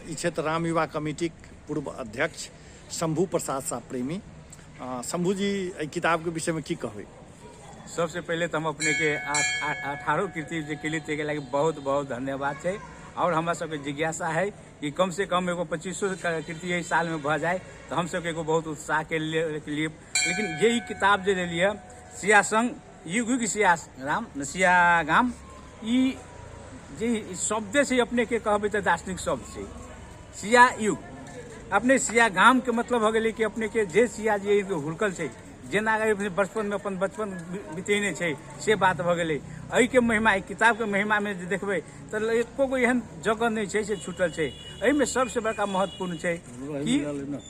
ई छथि राम युवा कमिटीक पूर्व अध्यक्ष शंभू प्रसाद साह प्रेमी। शंभू जी, एहि किताबके विषयमे की कहबै? सबसे पहिले तऽ हम अपनेके 18 कृति जे केली ताहिके लागि बहुत बहुत धन्यवाद छै। आओर हमरा सबके जिज्ञासा है कि कम से कम एगो 25 कृति एहि सालमे भऽ जाय तऽ हम सबके एगो बहुत उत्साहके लिए। लेकिन जे ई किताब जे लेलियै सिया संग युग युग सिया राम सिया गाम, ई जे शब्दे छै अपनेके कहबै तऽ दार्शनिक शब्द छै सिया युग। अपने सिया गामके मतलब भऽ गेलै कि अपनेके जे सिया जी हुलकल छै, जेना बचपनमे अपन बचपन बितेने छै, से बात भऽ गेलै। एहिके महिमा, एहि किताबके महिमामे जे देखबै तऽ एको गो एहन जगह नहि छै से छूटल छै। एहिमे सबसँ बड़का महत्वपूर्ण छै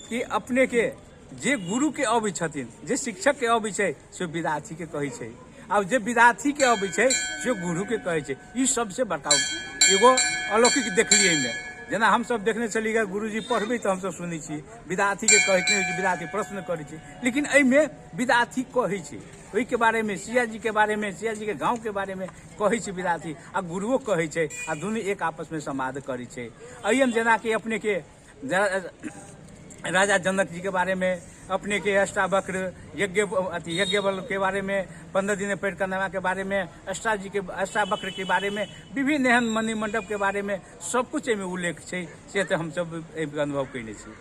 कि अपनेके जे गुरुके अबै छथिन, जे शिक्षकके अबै छै से विद्यार्थीके कहै छै, आ जे विद्यार्थीके अबै छै से गुरुके कहै छै। ई सबसँ बड़का एगो अलौकिक देखलियै एहिमे। जेना हमसब देखने छलियै गुरुजी पढ़बै तऽ हमसब सुनै छी, विद्यार्थीके कहैत नहि होइ छै, विद्यार्थी प्रश्न करै छै। लेकिन एहिमे विद्यार्थी कहै छै ओहिके बारेमे, सियाजीके बारेमे, सियाजीके गाँवके बारेमे कहै छै विद्यार्थी, आ गुरुओ कहै छै, आ दुनू एक आपसमे संवाद करै छै। एहिमे जेनाकि अपनेके राजा जनक जी के बारे में, अपने के अष्टावक्र यज्ञ अथी यज्ञबल के बारे में, 15 दिन परिक्रमा के बारे में, अष्टा जी के अष्टावक्र के बारे में, विभिन्न एहन मणि मंडप के बारे में सब कुछ एहिमे उल्लेख छै। से तऽ हमसब एहिके अनुभव कयने छी।